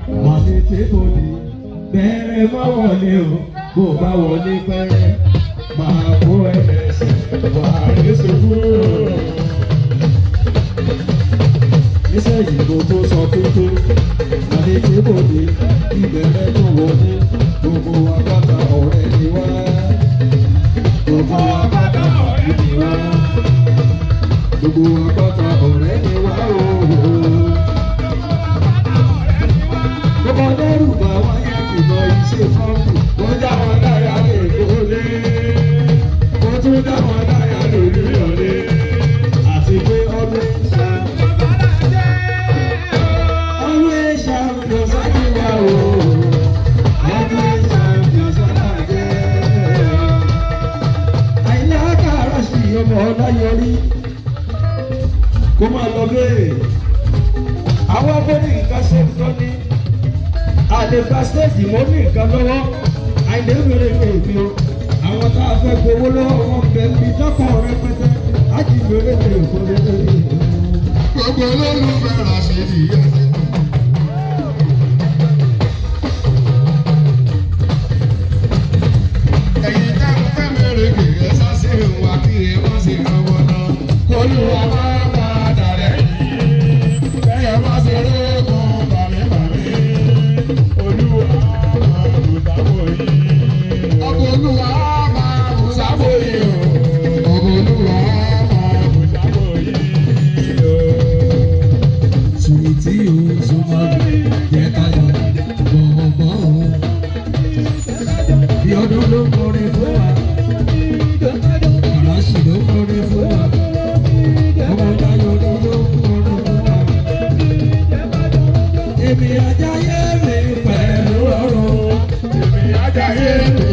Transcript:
Màní tí kò ní bẹ̀rẹ̀ má wọlé o, bó bá wọlé pẹ́rẹ́, máa kó ẹlẹ́sìn wà ní sùúrù. Nísẹ̀yìn mo tó sọ pé màní tí kò ní ìbẹ̀rẹ̀ tó wọlé, gbogbo wa pátá ọ̀rẹ́ ni wá. Gbogbo wa pátá ọ̀rẹ́ ni wá. Gbogbo wa pátá ọ̀rẹ́ ni wá ooo. Gbogbo lẹ́rù bá wáyé ìmọ̀ iṣẹ́ fọ́ọ̀mù. Ó dá wọn láyà lè kólé. Ó tún dá wọn láyà lórí ọ̀lẹ́. Àti pé ọdún ṣá. Ọdún ṣá lọ sáájú wa o. Ọdún ṣá lọ sáájú. Àyìnlá kàrà sí ọmọ Ọláyọrí. Kó máa lọ bẹ́ẹ̀. Àwọn abẹ́rẹ́ nǹkan ṣe ń tọ́ ní àlèkà stéèjì mọ́ ní nǹkan lọ́wọ́ àìlèwéré èmi o àwọn tá a fẹ́ gbowó lọ́wọ́ wọn bẹ̀ ń bi tọkọ rẹpẹtẹ àjìgbèrè èkó lélẹ̀. Gbogbo olólùfẹ́ Rashidi Yasin. Ẹ̀yin tá ń fẹ́ mẹ́rẹ̀kì ẹ sá sí wa kí ẹ má sì rọwọ́ náà. Olúwa máa padà lẹ́yìn. Kẹ́yẹ má ṣe rógùn bàmí bàmí. Olúwa máa bù sábò yìí. Ọkọ̀ Olúwa máa bù sábò yìí o. Ọkọ̀ Olúwa máa Bù sábò yìí o. Sùwìtì o súnmọ́ mi jẹ́ ká lọ bọ̀bọ̀ o. Bí ọdún ló ń kọrin fún wa, Kàràṣì ló ń kọrin fún wa, ọmọ Ọláyọrí ló ń kọrin fún wa. Èmi ajáyé mi pẹ̀lú ọ̀run. Èmi ajáyé mi.